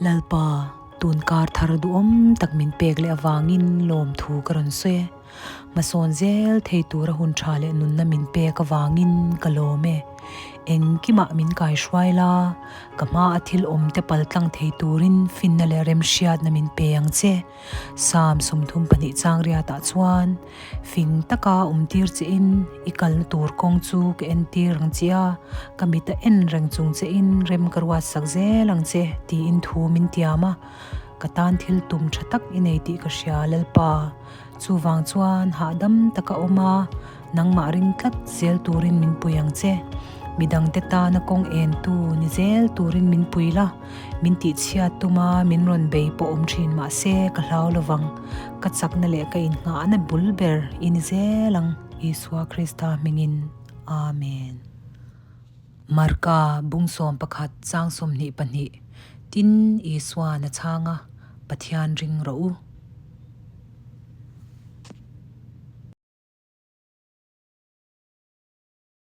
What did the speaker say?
Lalpa, tun kar thar duhawm tak min pek leh avangin lawmthu ka rawn sawi e. Hmasawn zel thei tura hun tha leh nunna min pek avangin ka lawm e. Engkimah min kaihruai la, ka hma a thil awm te paltlang thei turin finna leh remhriatna min pe ang che. Psalm 32 chang riatah chuan, Fing taka awm tir che in i kalna tur kawng chu ka entir ang che a, ka mit a en reng chung che in rem ka ruatsak zel ang che tiin thu min tiam a. Ka tan thil tum tha tak i nei tih ka hria Lalpa. Chuvang chuan hahdam taka awm a, nangmah ring tlat zel turin min pui ang che. Midangte tana kawng entu ni zel turin min pui la, min tihchhiat tuma min rawn bei pawh awm thin mahse ka hlau lovang. Ka chakna leh ka innghahna bul ber i ni zel ang, Isua Krista hmingin. Amen. Marka bung 11 chang 22 Tin, Isuan a chhang a, Pathian ring rawh u.